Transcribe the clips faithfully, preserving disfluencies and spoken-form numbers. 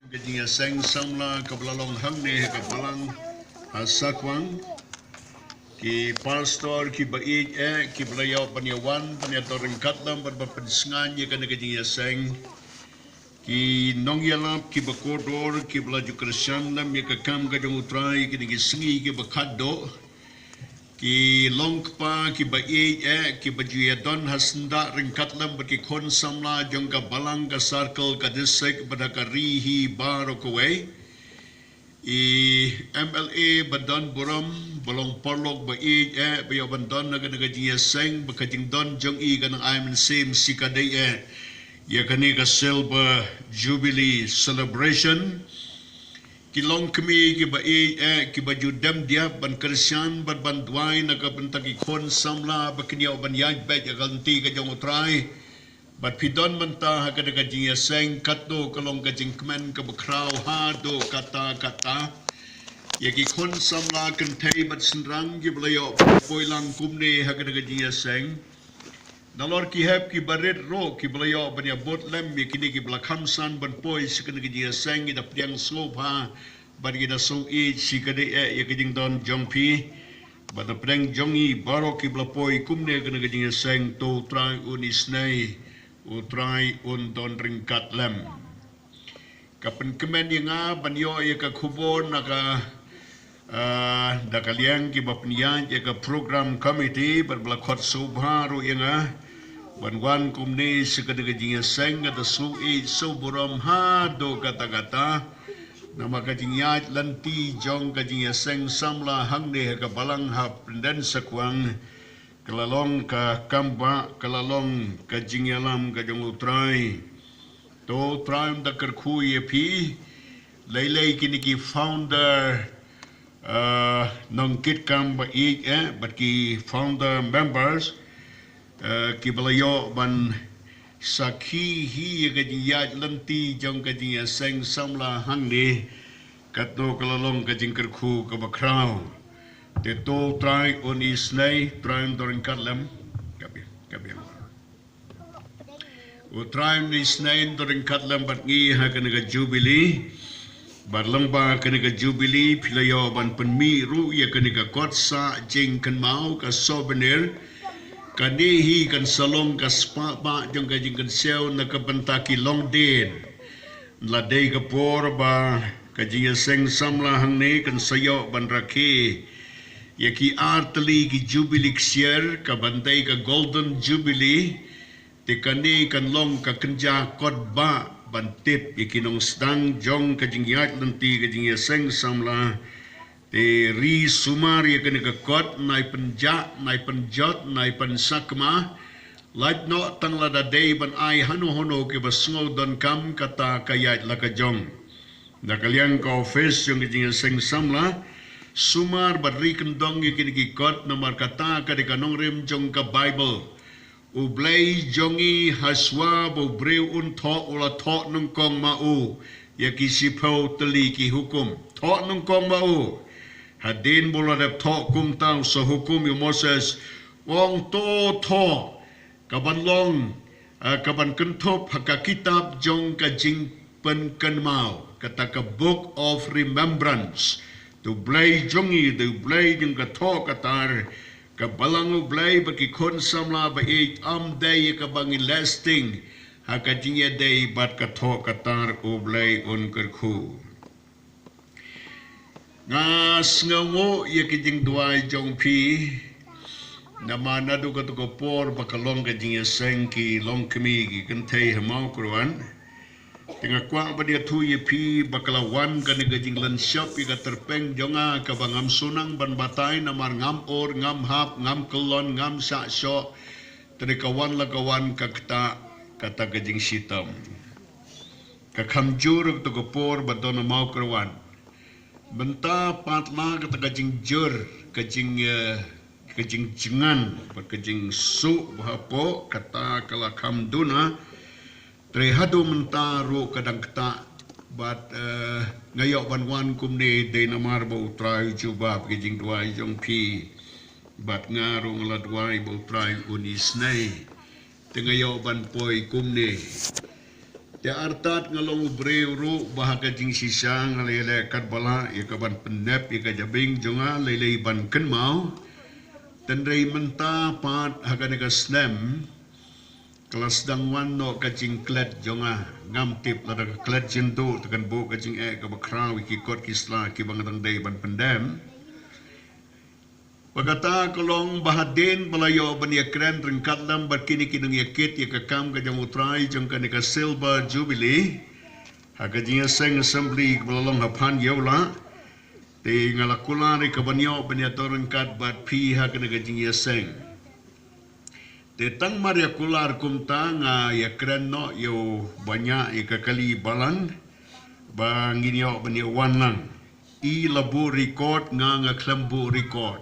Ka jingïaseng samla kaba la long hangne ha ka balang ha Sakwang. Ki pastor kiba ïeit eh kiba la ïoh ban ïawan ban ïadon ryngkat lem bad ban pynsngew ïa kane ka jingïaseng. Ki nongïalap kiba kordor kiba la ju kyrshan lem ïa ka kam ka jong U Trai kine ki sngi kiba khatduh. Ki long kpa kiba ïeit eh kiba ju ïadon ha syndah ryngkat lem bad ki khun samla jong ka balang, ka circle, ka district bad ha ka ri hi baroh kawei. I M L A ba don burom, ba long paralok ba ïeit eh, ba ïoh ban don ha kane ka jingïaseng, ba ka jingdon jong i kan nang ai mynsiem shi kadei eh ïa kane ka Silver Jubilee Celebration. Ki longkmie kiba ïeit eh kiba ju dem diap ban kyrshan bad ban duwai na ka bynta ki khun samla ba kin ïoh ban ïaid beit ïa ka lynti ka jong U Trai. Bad phi don mynta ha kane ka jingïaseng katto ka long ka jingkmen kaba khraw haduh katta katta ïa ki khun samla kynthei bad shynrang kiba la ïoh ban poi lang kumne ha kane ka jingïaseng. Nalor ki hep kiba rit ruh kiba la ïoh ban ïabud lem ïa kine kiba la kham san ban poi sha kane ka jingïaseng, ki da pdiang sngewbha bad ki da sngew ïeit shi kadei eh ïa ka jingdon jong phi. Bad na pdeng jong ngi baroh kiba la poi kumne ha kane ka jingïaseng, to U Trai un isynei, U Trai un don ryngkat lem. Ka pynkmen ïa nga ban ïoh ïa ka khubor na ka, ah, da ka liang kiba pynïaid ïa ka program committee bad ba la khot sngewbha ruh ïa nga ban wan kumne sha kane ka jingïaseng. Nga da sngew ïeit sngew burom haduh katta katta namar ka jingïaid lynti jong ka jingïaseng samla hangne ha ka balang ha Pyndensakwang. Ka la long ka kam ba ka la long ka jingïalam ka jong U Trai. To U Trai un da kyrkhu ïa phi. Lei lei kine ki founder, ah, nongkitkam ba ïeit eh bad ki founder members, ah, kiba la ïoh ban sakhi hi ïa ka jingïaid lynti jong ka jingïaseng samla hangne. Katno ka la long ka jingkyrkhu kaba khraw. Te to U Trai un isynei, Trai un don ryngkat lem. Ka biang, ka biang. U Trai un isynei, un don ryngkat lem bad ngi ha kane ka Jubilee. Bad lyngba kane ka Jubilee phi la ïoh ban pynmih ruh ïa kane ka kot sah jingkynmaw, ka souvenir. Kane hi kan sa long ka spah bah jong ka jingkynshew na ka bynta ki longdien. La dei ka por ba ka jingïaseng samla hangne kan sa ïoh ban rakhe ïa ki ar tylli ki Jubilee ksiar, kaban dei ka Golden Jubilee. Te kane kan long ka kynja kot bah ban tip ïa ki nongsdang jong ka jingïaid lynti ka jingïaseng samla. Te ri sumar ïa kane ka kot, nai pynjah, nai pynjot, nai pynsakma. Lait noh tang lada dei ban ai hano hano kiba sngew donkam, kata ka ïaid la ka jong. Na ka liang ka office jong ka jingïaseng samla, sumar bad ri kyndong ïa kine ki kot, namar kata ka dei ka nongrim jong ka Bible. U Blei jong ngi, hashuwa ba u briew un thoh, u la thoh nyngkong ma u ïa ki shiphew tylli ki hukum. Thoh nyngkong ma u. Hadien ba u la dep thoh kumta, u sa hukum ïa u Moses, u ong, to thoh, kaban long, eh, kaban kynthup ha ka kitab jong ka jingpynkynmaw, kata ka Book of Remembrance. Te u Blei jong ngi, te u Blei jong ka thoh ka tar, ka balang U Blei bad ki khun samla ba ïeit, ym dei ïa kaba ngin leh sting ha ka jingïadei bad ka thoh ka tar. U Blei un kyrkhu. Nga sngewnguh ïa ki jingduwai jong phi. Namar naduh kato ka por ba ka long ka jingïaseng ki longkmie ki kynthei ha Mawkyrwat. Te nga kwah ban ïathuh ïa phi ba ka la wan kane ka jinglynshop ïa ka tyrpeng jong nga kaba ngam shu nang ban batai namar ngam ur, ngam hap, ngam kyllon, ngam shah shoh. Te ka wan la ka wan ka ktah kata ka jingshitom. Ka kham jur kato ka por ba don ha Mawkyrwat. Mynta pat la kata ka jingjur, ka jing, eh, ka jingjngan bad ka jingsuh ba hapoh, kata ka la kham duna. Te haduh mynta ruh ka dang ktah. Bad, eh, nga ïoh ban wan kumne dei namar ba U Trai u jubab ki jingduwai jong phi. Bad nga ruh nga la duwai ba U Trai un isynei. Te nga ïoh ban poi kumne. Te artat nga long u briew ruh ba ha ka jingshisha nga la ïaleh katba lah ïa ka ban pyndep ïa ka jabieng jong nga, lei lei ban kynmaw. Tynrai mynta pat ha kane ka snem ka la sdang wan noh ka jingklet jong nga. Ngam tip lada ka klet jynduh te kan buh ka jingeh kaba khraw ïa ki kot ki sla kiba nga dang dei ban pyndem. Ba kata ka long ba hadien ba la ïoh ban ïakren ryngkat lem bad kine ki nongïakit ïa ka kam ka jong U Trai jong kane ka Silver Jubilee ha ka jingïaseng assembly kaba la long ha Phan Ïew Lah. Te nga la kular ïa ka ban ïoh ban ïadon ryngkat bad phi ha kane ka jingïaseng. Te tang mar ïa kular kumta nga ïakren noh ïa u bniah ïa ka kali balang ba ngin ïoh ban ïa wan lang. I la buh record, nga nga khlem buh record.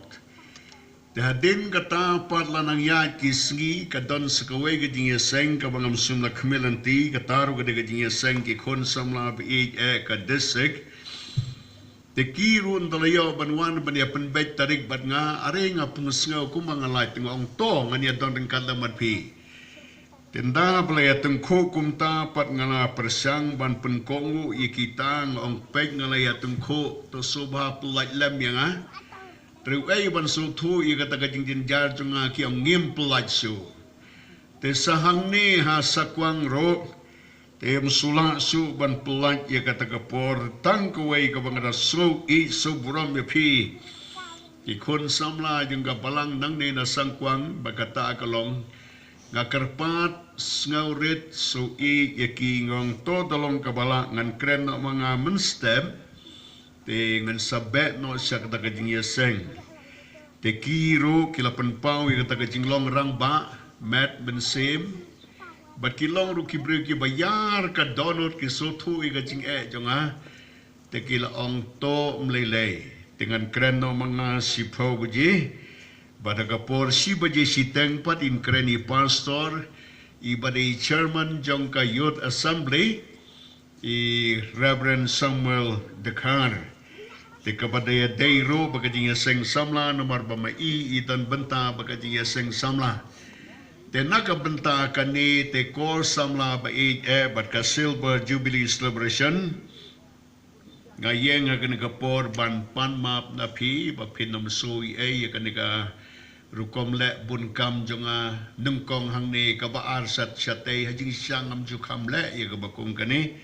Te hadien kata pat la nang ïaid ki sngi ka don sa kawei ka jingïaseng kaba ngam shym la khmih lynti, kata ruh ka dei ka jingïaseng ki khun samla ba ïeit eh ka district. Te ki ruh ynda la ïoh ban wan ban ïa pynbeit tarik bad nga, are nga pung sngew kumba nga lait, te nga ong to ngan ïa don ryngkat lem bad phi. Te ynda ba la ïa tyngkhuh kumta pat nga la pyrshang ban pynkohnguh ïa kita, nga ong peit nga la ïa tyngkhuh, to sngewbha pyllait lem ïa nga. Te ruh ei ban sngewthuh ïa kata ka jingjynjar jong nga ki ong ngim pyllait shuh. Te sa hangne ha Sakwang ruh te ym shu lah shuh ban pyllait ïa kata ka por, tang kawei kaba nga da sngew ïeit sngew burom ïa phi ki khun samla jong ka balang nangne na Sakwang, ba kata ka long nga kyrpad, sngew rit, sngew ïeit ïa ki, nga ong to da long kaba lah ngan kren noh ma nga mynstep. Te ngan sa beh noh sha kata ka jingïaseng. Te ki ruh ki la pynpaw ïa kata ka jinglong rangbah met mynsiem. Bad ki long ruh ki briew kiba ïar ka dohnud, ki sngewthuh ïa ka jingeh jong nga. Te ki la ong to ym lei lei, te ngan kren noh ma nga shiphew baje. Bad ha ka por shi baje shiteng pat yn kren i pastor, i ba dei chairman jong ka Youth Assembly, i Reverend Samuel Dkhar. Te kaba dei ïadei ruh bad ka jingïaseng samla namar ba ma i i don bynta bad ka jingïaseng samla. Te na ka bynta kane te kor samla ba ïeit eh bad ka Silver Jubilee Celebration, nga ïeng ha kane ka por ban pan map na phi ba phin ym shu ïohi ïa kane ka rukom leh bun kam jong nga nyngkong hangne kaba ar shat shatei, ha jingshisha ngam ju kham leh ïa kaba kum kane.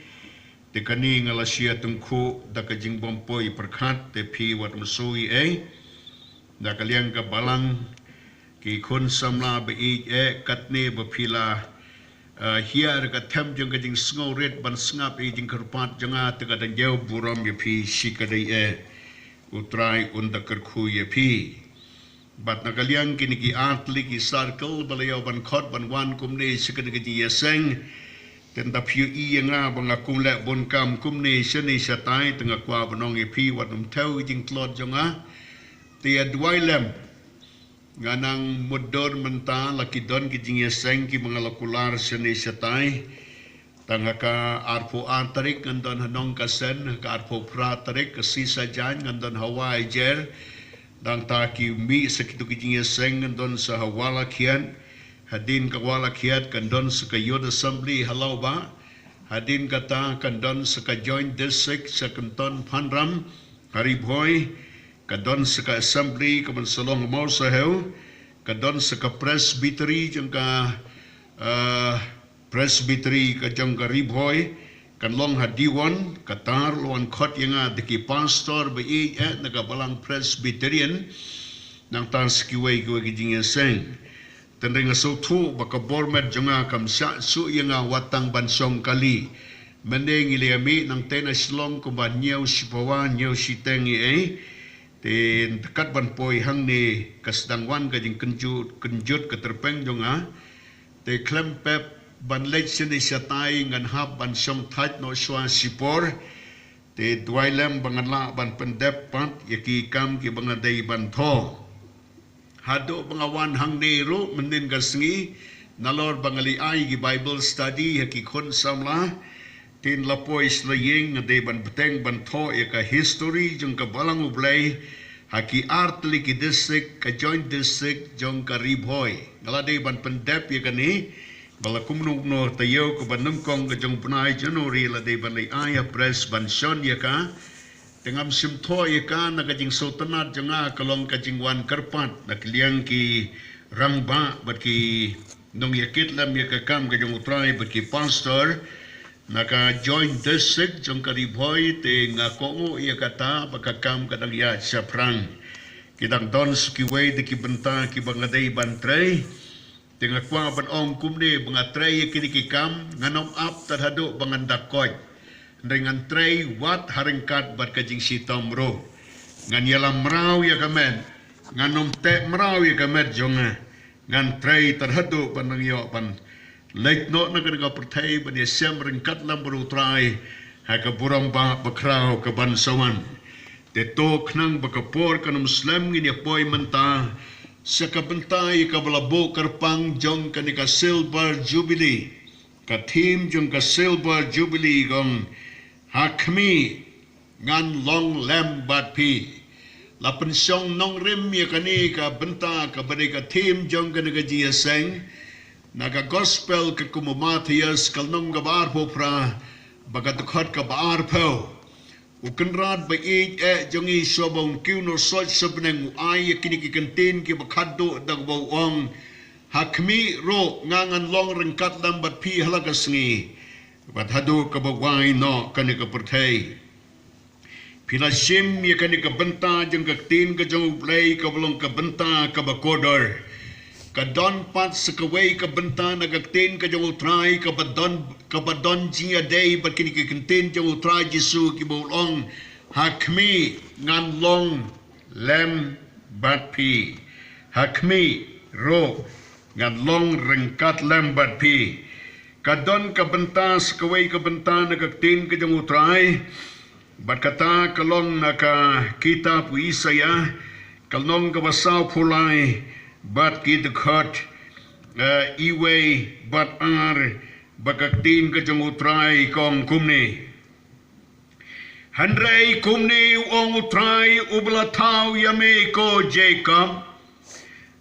Te kane nga la shu ïa tyngkhuh da ka jingbym poi pyrkhat, te phi wat ym shu ïohi. Da ka liang ka balang, ki khun samla ba ïeit eh, katne ba phi la, eh, hiar ka them jong ka jingsngewrit ban sngap ïa ka jingkyrpad jong nga, te ka dang ïa burom ïa phi shi ka dei eh. U Trai un da kyrkhu ïa phi. Bad na ka liang kine ki artylli ki circle ba la ïoh ban khot ban wan kumne sha kane ka jingïaseng. Te ynda phi ïohi ïa nga ba nga kum leh bun kam kumne shane shatai, te nga kwah ban ong ïa phi wat nym thew ïa ka jingtlot jong nga. Te ïa duwai lem. Nga nang mutdur mynta la ki don ki jingïaseng kiba nga la kular shane shatai. Tang ha ka arphew ar tarik ngan don ha Nongkasen, ha ka arphew phra tarik ka Sisajan ngan don ha Waijer. Nangta ki mih sa kito ki jingïaseng ngan don sa ha Walakhiat. Hadien ka Walakhiat kan don sa ka Youth Assembly ha Lawbah. Hadien kata kan don sa ka Joint District sa Kynton Phanram ha Ri Bhoi. Ka don sa ka assembly ka ban sa long ha Mawsahew, ka don sa ka presbytery jong ka, ah, presbytery ka jong ka Ri Bhoi, kan long ha Diwon, kata ruh la wan khot ïa nga da ki pastor ba ïeit eh na ka balang Presbyterian, nangta sa kiwei kiwei ki jingïaseng. Tynrai nga sngewthuh ba ka bor met jong nga kam shah shuh ïa nga wat tang ban shong kali. Mynne ngi la ïa mih nangtei na Shillong kumba hynñiew shiphew ar hynñiew shiteng ïa ei. Te kat ban poi hangne ka sdang wan ka jingkynjut, kynjut ka tyrpeng jong nga. Te khlem pep ban leit shane shatai ngan hap ban shong thait noh shuwa shipor. Te duwai lem ba ngan lah ban pyndep pat ïa ki kam kiba nga dei ban thoh. Haduh ba nga wan hangne ruh mynnin ka sngi, nalor ba nga la ai ki Bible study ha ki khun samla, te ynda la poi sha la ïing nga dei ban bteng ban thoh ïa ka history jong ka Balang U Blei ha ki artylli ki district, ka Joint District jong ka Ri Bhoi. Nga la dei ban pyndep ïa kane, Ba la kumno kumno taïew kaba nyngkong ka jong u bnai January la dei ban leit ai ha press ban shon ïa ka. Te ngam shym thoh ïa ka na ka jingsngewtynnat jong nga, ka long ka jingwan kyrpad na ka liang ki rangbah bad ki nongïakit lem ïa ka kam ka jong u Trai bad ki pastor na ka Joint District jong ka Ri Bhoi. Te nga kohnguh ïa kata ba ka kam ka dang ïaid shaphrang. Ki dang don sa kiwei de ki bynta kiba nga dei ban trei. Te nga kwah ban ong kumne, ba nga trei ïa kine ki kam, ngan ym ap tad haduh ba ngan da koit. Hynrei ngan trei wat ha ryngkat bad ka jingshitom ruh. Ngan ïalam mraw ïa ka met, ngan ym teh mraw ïa ka met jong nga. Ngan trei tad haduh ban nang ïoh ban leit noh na kane ka pyrthei ban ïashem ryngkat lem bad u Trai ha ka burom ba bakhraw kaban sa wan. Te to khnang ba ka por kan ym slem, ngin ïa poi mynta sha ka bynta ïa kaba la buh kyrpang jong kane ka Silver Jubilee. Ka theme jong ka Silver Jubilee ka ong, Ha khmih, ngan long lem bad phi. La pynshong nongrim ïa kane ka bynta kaba dei ka theme jong kane ka jingïaseng na ka Gospel katkum u Mathaios, ka lynnong kaba arphew phra bad ka dkhot kaba arphew. U Kynrad ba ïeit eh jong ngi, shuwa ba un kiew noh soit sha bneng, u ai ïa kine ki kyntien kiba khatduh da kaba u ong, Ha khmih ruh, nga ngan long ryngkat lem bad phi ha la ka sngi bad haduh kaba wai noh kane ka pyrthei. Phi la shim ïa kane ka bynta jong ka ktien ka jong U Blei kaba long ka bynta kaba kordor. Ka don pat sa kawei ka bynta na ka ktien ka jong U Trai kaba don, kaba don jingïadei bad kine ki kyntien jong U Trai Jisu kiba u ong, Ha khmih, ngan long lem bad phi. Ha khmih ruh, ngan long ryngkat lem bad phi. Ka don ka bynta sa kawei ka bynta na ka ktien ka jong U Trai. Bad kata ka long na ka kitab u Isaïah, ka lynnong kaba sawphew lai bad ki dkhot, eh, iwei bad ar, bad ka ktien ka jong U Trai ka ong kumne. Hynrei kumne u ong U Trai uba la thaw ïa me, ko Jakob,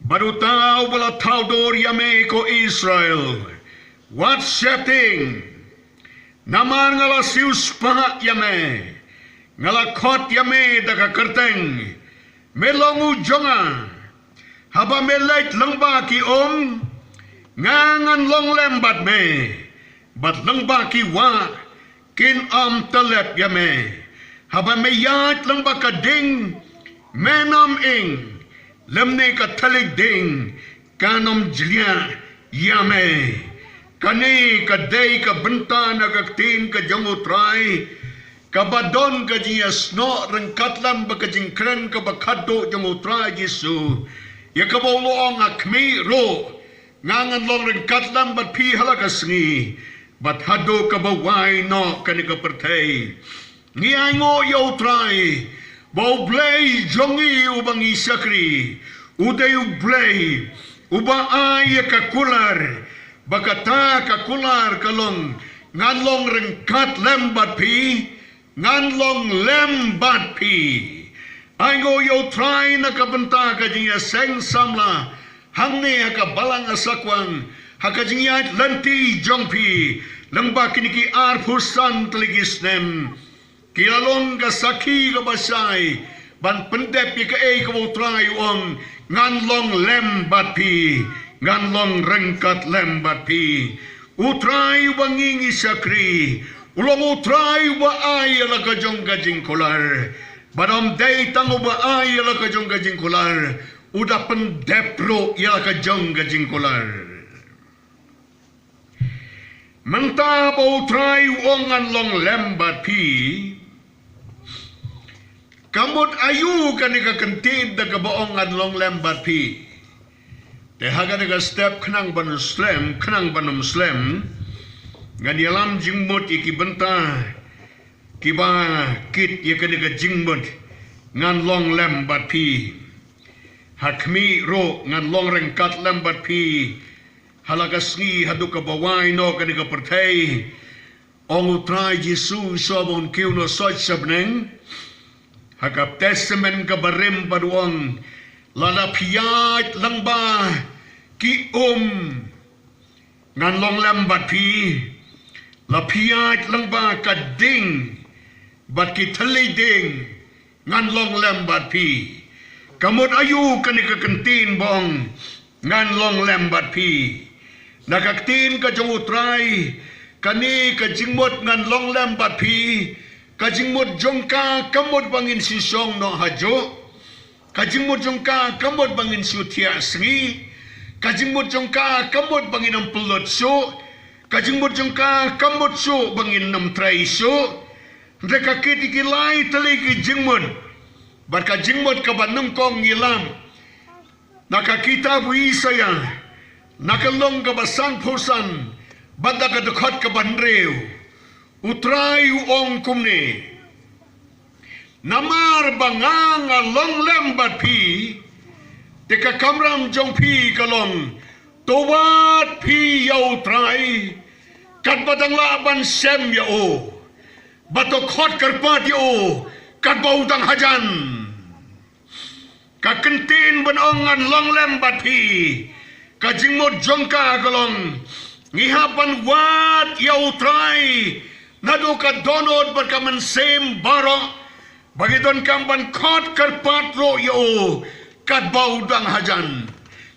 bad uta uba la thaw dur ïa me, ko Israel, wat sheptieng. Namar nga la siewspah ïa me, nga la khot ïa me da ka kyrteng, me long u jong nga. Haba me leit lyngba ki um, nga ngan long lem bad me, bad lyngba ki wah, kin ym tyllep ïa me. Haba me ïaid lyngba ka ding, men ym ing, lymne ka thylliej ding kan ym jliah ïa me. Kane ka dei ka bynta na ka ktien ka jong U Trai, kaba don ka jingïasnoh ryngkat lem bad ka jingkren kaba khatduh jong U Trai Jisu, ïa kaba u la ong, Ha khmih ruh, nga ngan long ryngkat lem bad phi ha la ka sngi bad haduh kaba wai noh kane ka pyrthei. Ngi ainguh ïa U Trai ba U Blei jong ngi uba ngi shakri, u dei U Blei uba ai ïa ka kular, ba kata ka kular ka long, ngan long ryngkat lem bad phi, ngan long lem bad phi. Ainguh ïa U Trai na ka bynta ka jingïaseng samla hangne ha ka balang Asakwang, ha ka jingïaid lynti jong phi lyngba kine ki arphew san tylli ki snem. Ki la long ka sakhi kaba shai ban pyndep ïa kaei kaba U Trai u ong, ngan long lem bad phi, ngan long ryngkat lem bad phi. U Trai uba ngi ngi shakri u long U Trai uba ai ïa la ka jong ka jingkular. Bad ym dei tang uba ai ïa la ka jong ka jingkular, u da pyndep ruh ïa la ka jong ka jingkular. Mynta ba U Trai u ong, ngan long lem bad phi, ka mut aïu kane ka kyntien da kaba ong, ngan long lem bad phi? Te ha kane ka step, khnang ban slem, khnang ban ym slem, ngan ïalam jingmut ïa ki bynta kiba kit ïa kane ka jingmut, ngan long lem bad phi. Ha khmih ruh, ngan long ryngkat lem bad phi ha la ka sngi haduh kaba wai noh kane ka pyrthei. Ong U Trai Jisu, shuwa ba un kiew noh soit sha bneng, ha ka Testament kaba rim pat u ong, lada phi ïaid lyngba ki um, Ngan long lem bad phi. La phi ïaid lyngba ka ding bad ki thylliej ding, ngan long lem bad phi. Ka mut aïu kane ka kyntien ba ong ngan long lem bad phi? Na ka ktien ka jong U Trai, kane ka jingmut ngan long lem bad phi, ka jingmut jong ka ka mut ba ngin shu shong noh hajuh. Ka jingmut jong ka ka mut ba ngin shu thiah sngi. Ka jingmut jong ka ka mut ba ngin ym pynlut shuh. Ka jingmut jong ka ka mut shuh ba ngin ym trei shuh. Hynrei ka kit ïa ki lai tylli ki jingmut. Bad ka jingmut kaba nyngkong ngi lam na ka kitab u Isaïah, na ka lynnong kaba sanphew san, bad na ka dkhot kaba hynriew, U Trai u ong kumne: Namar ba nga nga long lem bad phi, te ka kamram jong phi ka long: To wad phi ïa U Trai katba dang lah ban sem ïa u, bad to khot kyrpad ïa u katba u dang hajan. Ka kyntien ban ong ngan long lem bad phi, ka jingmut jong ka ka long, ngi hap ban wad ïa U Trai naduh ka dohnud bad ka mynsiem baroh, ba ngi donkam ban khot kyrpad ruh ïa u katba u dang hajan.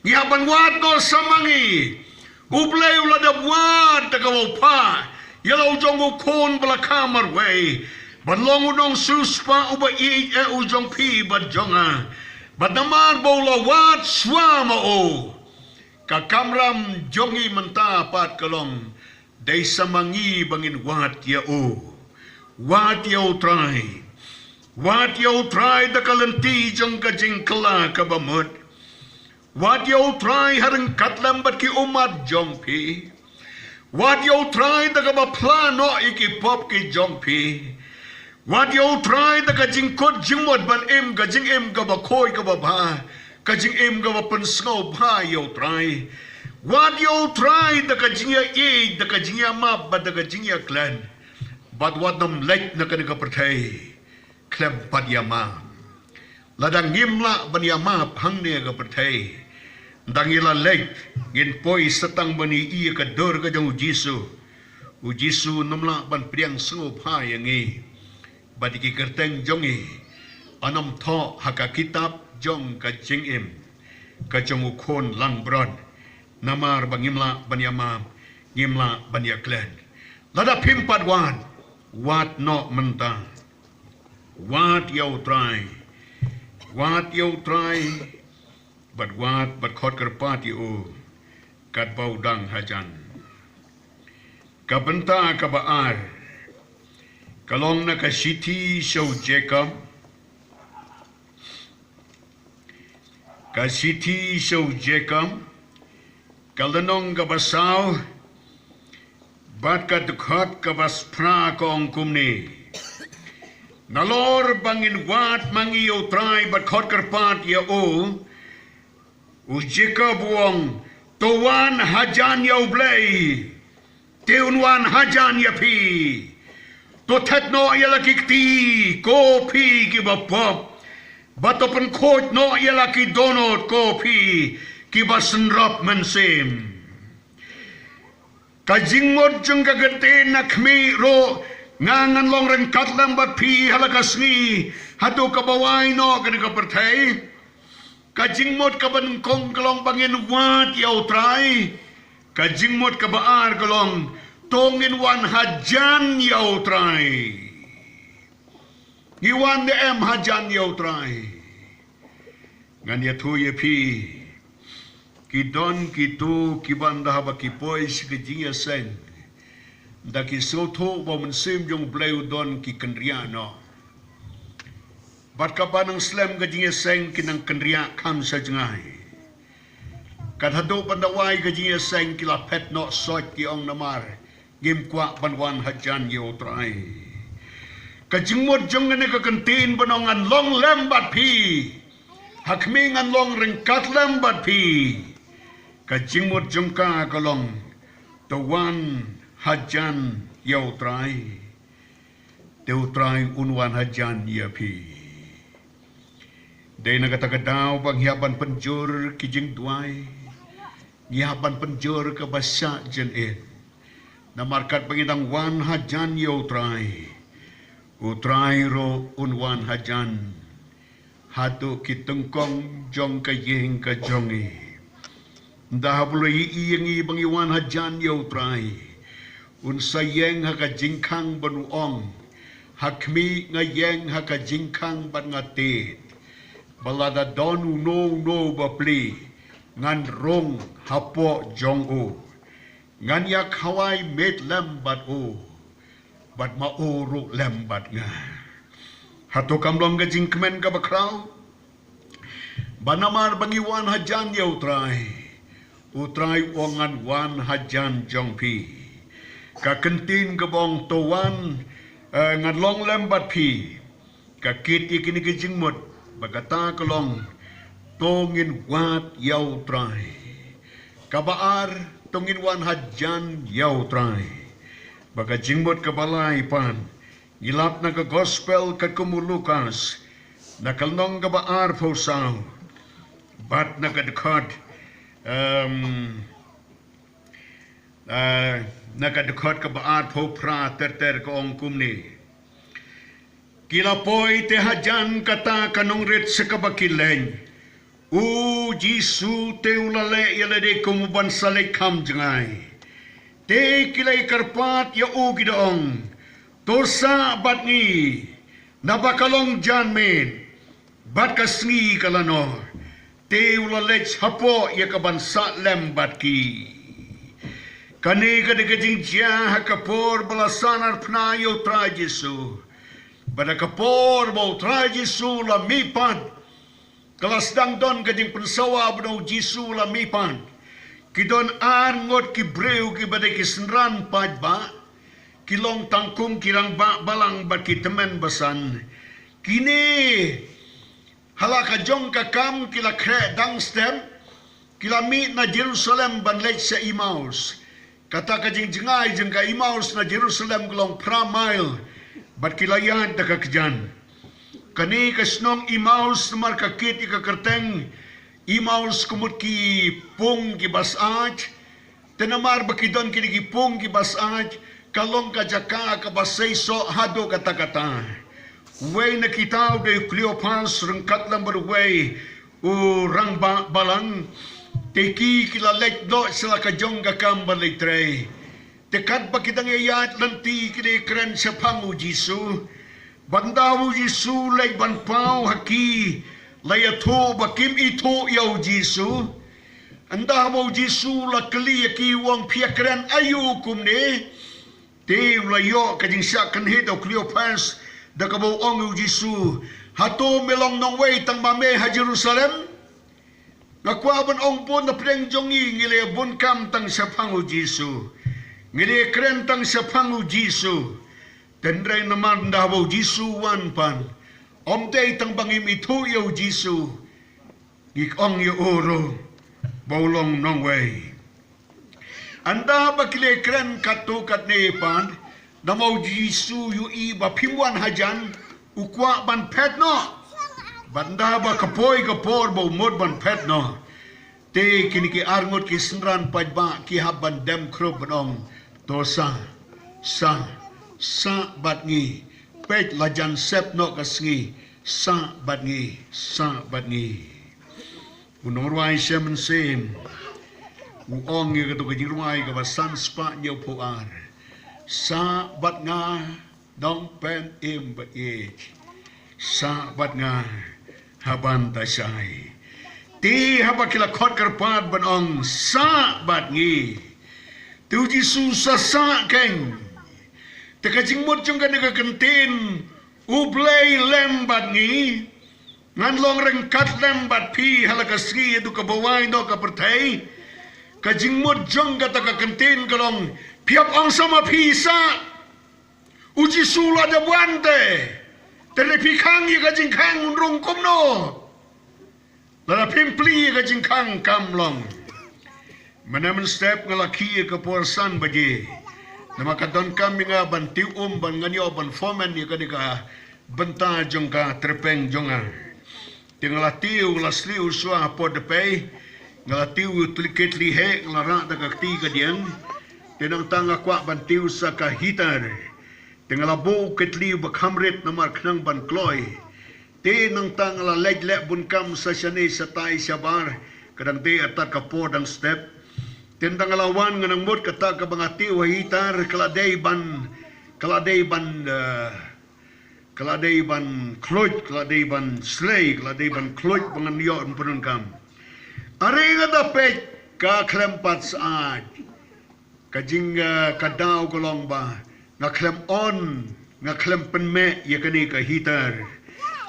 Ngi hap ban wad noh sa ma ngi. U Blei u la dep wad da kaba u phah ïa la u jong u Khun ba la kha marwei, ban long u nongsiewspah uba ïeit eh u jong phi bad jong nga. Bad namar ba u la wad shuwa ma u, ka kamram jong ngi mynta pat ka long, dei sa ma ngi ba ngin wad ïa u. Wad ïa U Trai. Wad ïa U Trai da ka lynti jong ka jingkylla kaba mut. Wad ïa U Trai ha ryngkat lem bad ki ummat jong phi. Wad ïa U Trai da kaba phla noh ïa ki pop ki jong phi. Wad ïa U Trai da ka jingkut jingmut ban im ka jingim kaba khuid kaba bha, ka jingim kaba pynsngewbha ïa U Trai. Wad ïa U Trai da ka jingïaieit, da ka jingïamap bad da ka jingïaklet. Bad wat nym leit na kane ka pyrthei khlem pat ïamap. Lada ngim lah ban ïamap hangne ha ka pyrthei, nda ngi la leit, ngin poi sa tang ban ïohi ïa ka dur ka jong U Jisu. U Jisu un ym lah ban pdiang sngewbha ïa ngi. Bad ïa ki kyrteng jong ngi un ym thoh ha ka kitab jong ka jingim ka jong U Khun langbrot. Namar ba ngim lah ban ïamap, ngim lah ban ïaklet. Lada phim pat wad, wad noh mynta. Wad ïa U Trai. Wad ïa U Trai. Bad wad, bad khot kyrpad ïa u katba u dang hajan. Ka bynta kaba ar ka long na ka shithi sha u Jakob. Ka shithi sha u Jakob, ka lynnong kaba saw, bad ka dkhot kaba phra, ka ong kumne: Nalor ba ngin wad ma ngi ïa U Trai bad khot kyrpad ïa u, u Jakob u ong: To wan hajan ïa U Blei, te un wan hajan ïa phi. To thet noh ïa la ki kti, ko phi kiba pop, bad to pynkhuid noh ïa la ki dohnud, ko phi kiba synrop mynsiem. Ka jingmut jong ka kyntien na khmih ruh, nga ngan long ryngkat lem bad phi ha la ka sngi haduh kaba wai noh kane ka pyrthei. Ka jingmut kaba nyngkong ka long ba ngin wad ïa U Trai. Ka jingmut kaba ar ka long, to ngin wan hajan ïa U Trai. Ngi wan ne em hajan ïa U Trai? Ngan ïathuh ïa phi, ki don kito kiba ynda haba ki poi sha ka jingïaseng, ynda ki sngewthuh ba u Mynsiem jong U Blei u don, ki kynriah noh. Bad kaba nang slem ka jingïaseng ki nang kynriah kham sha jngai. Kat haduh ban da wai ka jingïaseng ki la phet noh soit, ki ong namar ngim kwah ban wan hajan ïa U Trai. Ka jingmut jong kane ka kyntien ban ong ngan long lem bad phi, ha khmih ngan long ryngkat lem bad phi. Ka jingmut jong ka ka long, to wan hajan ïa U Trai, te U Trai un wan hajan ïa phi. Dei na kata ka daw ba ngi hap ban pynjur ki jingduwai. ngi hap ban pynjur kaba shah jingim. Namar katba ngi dang wan hajan ïa U Trai, U Trai ruh un wan hajan haduh ki tyngkong jong ka ïing ka jong ngi. Ynda haba u la ïohi ïa ngi ba ngi wan hajan ïa U Trai, un sa ïeng ha ka jingkhang bad un ong, ha khmih nga ïeng ha ka jingkhang bad nga tied, ba lada don uno uno ba plie, ngan rung hapoh jong u, ngan ïa khawai miet lem bad u, bad ma u ruh lem bad nga. Hato kam long ka jingkmen kaba khraw? Ba namar ba ngi wan hajan ïa U Trai, U Trai u ong ngan wan hajan jong phi. Ka kyntien kaba ong to wan, eh, ngan long lem bad phi, ka kit ïa kine ki jingmut, ba kata ka long to ngin wad ïa U Trai. Kaba ar, to ngin wan hajan ïa U Trai. Ba ka jingmut kaba lai pat, ngi lap na ka gospel katkum u Lukas, na ka lynnong kaba arphew saw, bad na ka dkhot, em, eh, na ka dkhot kaba arphew phra ter ter ka ong kumne. Ki la poi te hajan kata ka nongrit sha kaba ki leit, U Jisu te u la leh ïa lade kum u ban sa leit kham jngai. Te ki la ïa kyrpad ïa u ki da ong, to sah bad ngi, naba ka long janmiet, bad ka sngi ka la noh. Te u la leit hapoh ïa ka ban sah lem bad ki. Kane ka dei ka jingjia ha ka por ba la sahnarphna ïa U Trai Jisu. Bad ha ka por ba U Trai Jisu la mihpat, ka la sdang don ka jingpynsawa ba U Jisu la mihpat. Ki don ar ngut ki briew kiba dei ki synran paidbah, ki long tang kum ki rangbah balang bad ki tymmen basan. Kine ha la ka jong ka kam ki la khreh dang step, ki la mih na Jerusalem ban leit sha Emmaus. Kata ka jingjngai jong ka Emmaus na Jerusalem ka long phra mail, bad ki la ïaid da ka kjat. Kane ka shnong Emmaus namar ka kit ïa ka kyrteng Emmaus ka mut ki pung kiba syaid. Te namar ba ki don kine ki pung kiba syaid, ka long ka jaka kaba seisoh haduh katta katta. Uwei na kita u dei u Kleopas ryngkat lang bad uwei u rangbah balang. Te ki ki la leit noh sha la ka jong ka kam ban leit trei. Te katba ki dang ïaid lynti ki dei kren shaphang U Jisu. Bad ynda U Jisu leit ban paw ha ki, la ïathuh ba kim ithuh ïa U Jisu. Ynda ba U Jisu la kylli ïa ki u ong phi ïa kren aïu kumne. Te u la ïoh ka jingshah kynhih da u Kleopas da kaba u ong ïa U Jisu, hato me long nongwei tang ma me ha Jerusalem? Nga kwah ban ong bun na pdeng jong ngi ngi la bun kam tang shaphang U Jisu. Ngi la kren tang shaphang U Jisu. Tynrai namar ynda ba U Jisu wan pat, ym dei tang ba ngim ithuh ïa U Jisu, ngi ong ïa u ruh ba u long nongwei. Ynda ba ki la kren katto katne pat, namar U Jisu u ïohi ba phim wan hajan, u kwah ban phet noh. Bad ynda ba ka poi ka por ba u mut ban phet noh, te kine ki arngut ki synran paidbah ki hap ban dem khrup ban ong, to sah, sah, sah bad ngi. Peit la jan sep noh ka sngi, sah bad ngi, sah bad ngi. U nongrwai shem mynsiem u ong ïa kato ka jingrwai kaba san spah hynñiew phew ar, sah bad nga, nongpynim ba ïeit, sah bad nga ha ban da shai. Te haba ki la khot kyrpad ban ong sah bad ngi, te U Jisu sa sah keiñ. Te ka jingmut jong kane ka kyntien, U Blei lem bad ngi, ngan long ryngkat lem bad phi ha la ka sngi haduh kaba wai noh ka pyrthei. Ka jingmut jong kata ka kyntien ka long, phi hap ong sa ma phi sah. U Jisu la dep wan te, te lada phi khang ïa ka jingkhang un rung kumno? Lada phim plie ïa ka jingkhang kam long. Mynne mynstep nga la khie ïa ka por san baje. Namar ka donkam ïa nga ban tiew um ban ngan ïoh ban foreman ïa kane ka bynta jong ka tyrpeng jong nga. Te nga la tiew, nga la sliew shuwa hapoh dpei. Nga la tiew u tli, ketli heh, nga la rah da ka kti ka diang. Te nangta nga kwah ban tiew sa ka heater. Te nga la buh u ketli ba kham rit namar khnang ban kloi. Te nangta nga la leit leh bun kam sa shane shatai shabar. Ka dang dei artat ka por dang step. Te nangta nga la wan, nga nang mut kata kaba nga tiew ha heater ka la dei ban, ka la dei ban, eh, ka la dei ban khluit, ka la dei ban slei, ka la dei ban khluit ba ngan ïoh pyndonkam. Are nga da peit ka khlem pat syaid. Ka jing, eh, ka daw ka long ba nga khlem on, nga khlem pynmeh ïa kane ka heater.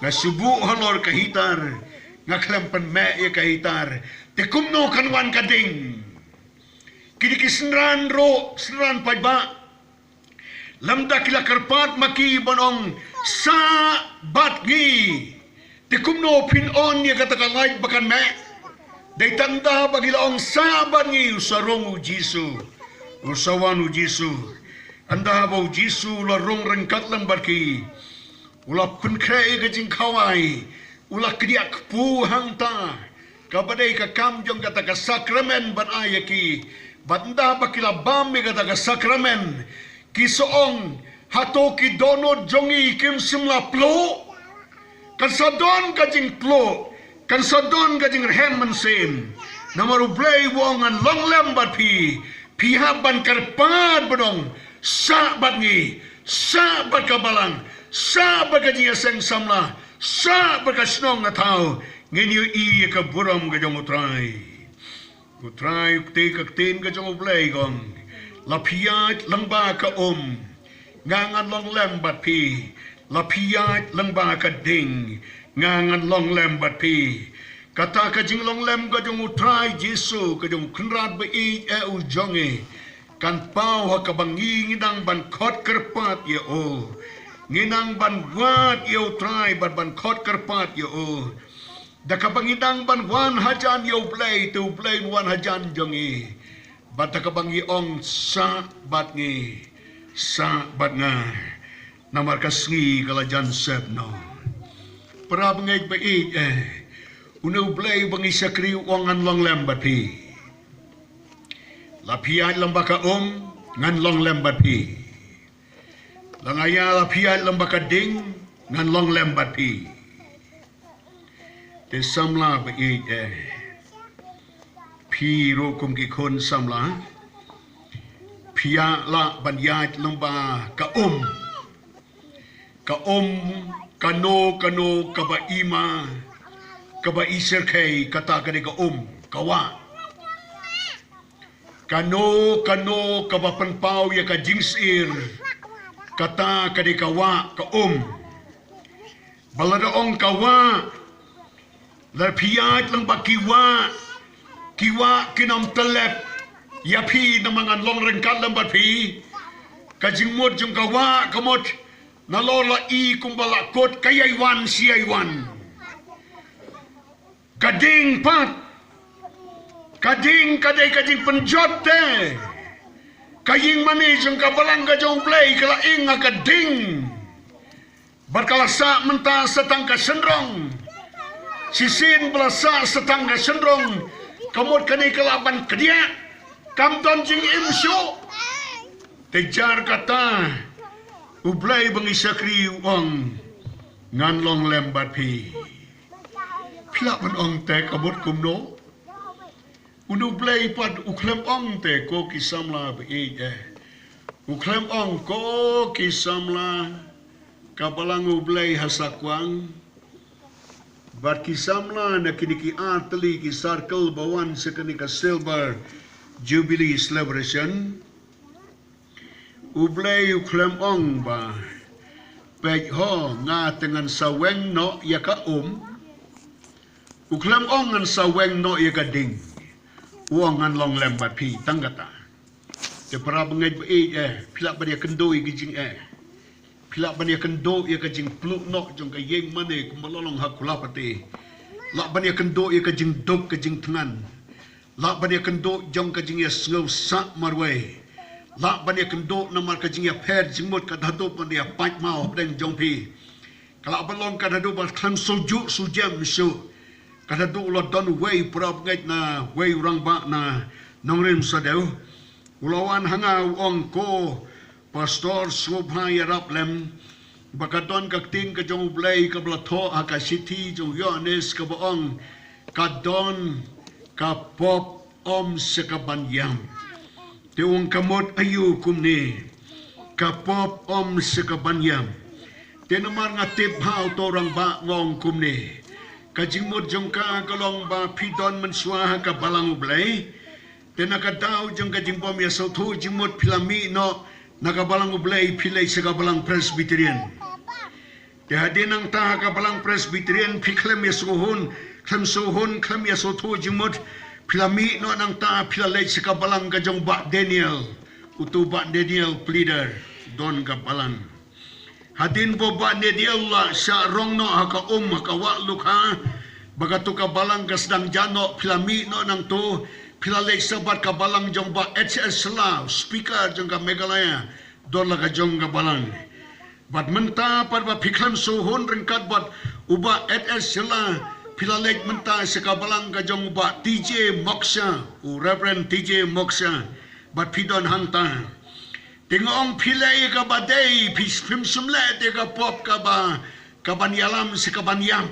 Nga shu buh halor ka heater, nga khlem pynmeh ïa ka heater. Te kumno kan wan ka ding? Kine ki synran ruh, synran paidbah, lymda ki la kyrpad ma ki ban ong, "Sah bad ngi." Te kumno phin on ïa kata ka light ba kan meh? Dei tang ynda ba ki la ong, "Sah bad ngi," u sa rung u Jisu. U sa wan u Jisu. Ynda ba u Jisu u la rung ryngkat lem bad ki, u la pynkhreh ïa ka jingkhawai, u la kdiah kpu hangta. Kaba dei ka kam jong kata ka sakramen ban ai ïa ki. Bad ynda ba ki la bam ïa kata ka sakramen, ki sa ong, "Hato ki dohnud jong ngi kim shym la pluh?" Kan sa don ka jingpluh, kan sa don ka jingrhem mynsiem. Namar U Blei u ong, "Ngan long lem bad phi." Phi hap ban kyrpad ban ong, "Sah bad ngi, sah bad ka balang, sah bad ka jingïaseng samla, sah bad ka shnong ka thaw, ngin ïohi ïa ka burom ka jong U Trai." U Trai, u ktei ka ktien ka jong U Blei ka ong, "La phi ïaid lyngba ka um, nga ngan long lem bad phi. La phi ïaid lyngba ka ding, nga ngan long lem bad phi." Kata ka jinglong lem ka jong U Trai Jisu, ka jong U Kynrad ba ïeit eh u jong ngi, kan paw ha kaba ngi ngi nang ban khot kyrpad ïa u. Ngi nang ban wad ïa U Trai bad ban khot kyrpad ïa u. Da kaba ngi nang ban wan hajan ïa U Blei, te U Blei un wan hajan jong ngi. Bad da kaba ngi ong, "Sah bad ngi, sah bad nga, namar ka sngi ka la jan sep noh." Para bangeit ba ïeit eh, une U Blei ba ngi shakri u ong, "Ngan long lem bad phi. La phi ïaid lyngba ka um, ngan long lem bad phi. La nga ïa, la phi ïaid lyngba ka ding, ngan long lem bad phi." Te samla ba ïeit eh, phi ruh kum ki khun samla, phi ïa lah ban ïaid lyngba ka um. Ka um, kano kano kaba i ma, kaba i syrkhei, kata ka dei ka um, ka wah. Kano kano kaba pynpaw ïa ka jingsyier, kata ka dei ka wah, ka um. Ba lada ong ka wah, la phi ïaid lyngba ki wah, ki wah kin ym tyllep ïa phi namar ngan long ryngkat lem bad phi. Ka jingmut jong ka wah ka mut, nalor la i kumba la kut, ka ïai wan shi ïai wan. Ka ding pat, ka ding ka dei ka jingpynjot te. Ka ïing mane jong ka balang ka jong U Blei ka la ing ha ka ding. Bad ka la sah mynta sa tang ka shynrong. Shisien ba la sah sa tang ka shynrong, ka mut kane ka lah ban kdiah, kam don jingim shuh. Te jar kata, U Blei ba ngi shakri u ong, "Ngan long lem bad phi." Phi lah ban ong te ka mut kumno? Une U Blei pat u khlem ong te, ko ki samla ba ïeit eh. U khlem ong, ko ki samla, ka balang U Blei ha Sakwang. Bad ki samla na kine ki artylli ki circle ba wan sha kane ka Silver Jubilee Celebration. U Blei u khlem ong ba, "Peit ho, nga te ngan sa weng noh ïa ka um." U khlem ong, "Ngan sa weng noh ïa ka ding." U ong, "Ngan long lem bad phi," tang kata. Te para bangeit ba ïeit eh, phi lah ban ïakynduh ïa ka jingeh. Phi lah ban ïakynduh ïa ka jingpluh noh jong ka ïing mane kumba la long ha Kulapate. Lah ban ïakynduh ïa ka jingduk ka jingthngan. Lah ban ïakynduh jong ka jingïasngew sah marwei. Lah ban ïakynduh namar ka jingïapher jingmut ka haduh ban ïa pait maw hapdeng jong phi. Ka lah ban long ka haduh ban khlem shu ju shu jem shu. Kata tu u la don uwei u parabangeit na uwei u rangbah na nongrim sadew. U la wan ha nga u ong, ko Pastor, sngewbha ïarap lem ba ka don ka ktien ka jong U Blei kaba la thoh ha ka shithi jong u Ïoannis kaba ong, ka don ka pop ym sha kaban ïam. Te u ong, ka mut aïu kumne? Ka pop ym sha kaban ïam. Te namar nga tip bha uto u rangbah, nga ong kumne, ka jingmut jong ka ka long ba phi don mynshuwa ha ka balang U Blei. Te na ka daw jong ka jingbym ïasngewthuh jingmut phi la mih noh na ka balang U Blei, phi leit sha ka balang Presbyterian. Te hadien nangta ha ka balang Presbyterian phi khlem ïasngewhun, khlem sngewhun, khlem ïasngewthuh jingmut, phi la mih noh nangta, phi la leit sha ka balang ka jong Bah Daniel. Uto u Bah Daniel Pleader u don ka balang. Hadien ba u Bah Daniel u la shah rong noh ha ka um, ha ka wah lukha, ba kato ka balang ka sdang jah noh, phi la mih noh nangto, phi la leit sha bad ka balang jong Bah H S Shylla, Speaker jong ka Meghalaya, don la ka jong ka balang. Bad mynta pat ba phi khlem sngewhun ryngkat bad u Bah H S Shylla, phi la leit mynta sha ka balang ka jong u Bah T J Moksha, u Reverend T J Moksha, bad phi don hangta. Te nga ong, phi leh ïa kaba dei, phi, phim shym leh te ka pop kaba, kaban ïalam sha kaban ïam.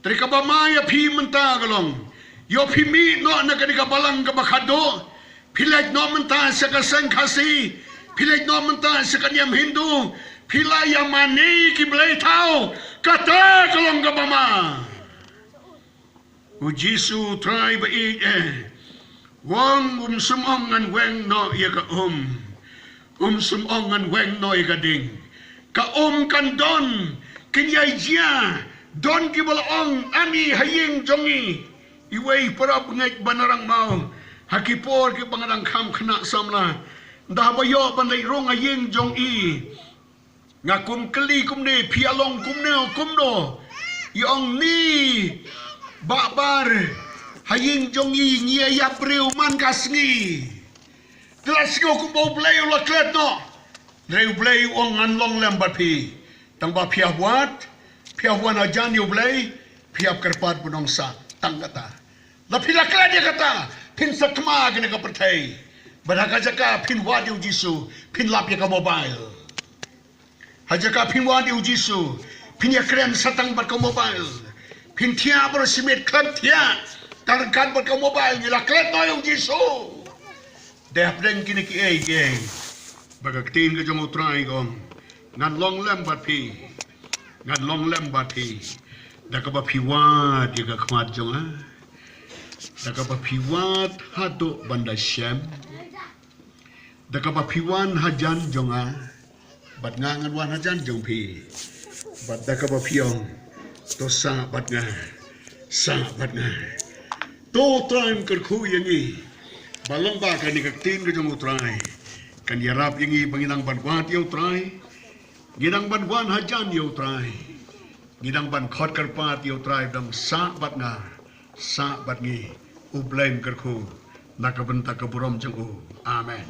Te kaba ma ïa phi mynta ka long, ïoh phi mih noh na kane ka balang kaba khatduh, phi leit noh mynta sha ka seng Khasi, phi leit noh mynta sha ka niam Hindu, phi la ïamane ki blei thaw, kata ka long kaba ma. U Jisu u Trai ba ïeit eh, u ong, um shym ong ngan weng noh ïa ka um. Um shym ong ngan weng noh ïa ka ding. Ka um kan don, kin ïai jia, don kiba la ong, ani ha ïing jong ngi. Iwei i parabangeit ba na Rangmaw, ha ki por kiba nga dang kham khynnah samla, ynda haba ïoh ban leit rung ha ïing jong i, nga kum kylli kumne, phi ïa long kumne o kumno? I ong, ni Bah Bar, ha ïing jong i ngi ïa ïap briew man ka sngi. Te la sngew kumba U Blei u la klet noh. Hynrei U Blei u ong, ngan long lem bad phi. Tang ba phi ïa wad, phi ïa wan hajan ïa U Blei, phi ïa kyrpad ban ong sah. Tang kata. Lada phi la klet ïa kata, phin sakma kane ka pyrthei. Bad ha ka jaka phin wad ïa U Jisu, phin lap ïa ka mobile. Ha jaka phin wad ïa U Jisu, phin ïa kren sa tang bad ka mobile. Phin thiah baroh shi miet, khlem thiah, tang ryngkat bad ka mobile, ngi la klet noh ïa U Jisu. Dei hapdeng kine kiei kiei ba ka ktien ka jong U Trai ka ong, ngan long lem bad phi. Ngan long lem bad phi. Da kaba phi wad ïa ka khmat jong nga. Da kaba phi wad haduh ban da shem. Da kaba phi wan hajan jong nga, bad nga ngan wan hajan jong phi. Bad da kaba phi ong, to sah bad nga, sah bad nga. To U Trai un kyrkhu ïa ngi. Ba long ba kane ka ktien ka jong U Trai kan ïarap ïa ngi ba ngin nang ban wad ïa U Trai. Ngin nang ban wan hajan ïa U Trai. Ngin nang ban khot kyrpad ïa U Trai, dang sah bad nga, sah bad ngi. U Blei un kyrkhu na ka bynta ka burom jong u. Amen.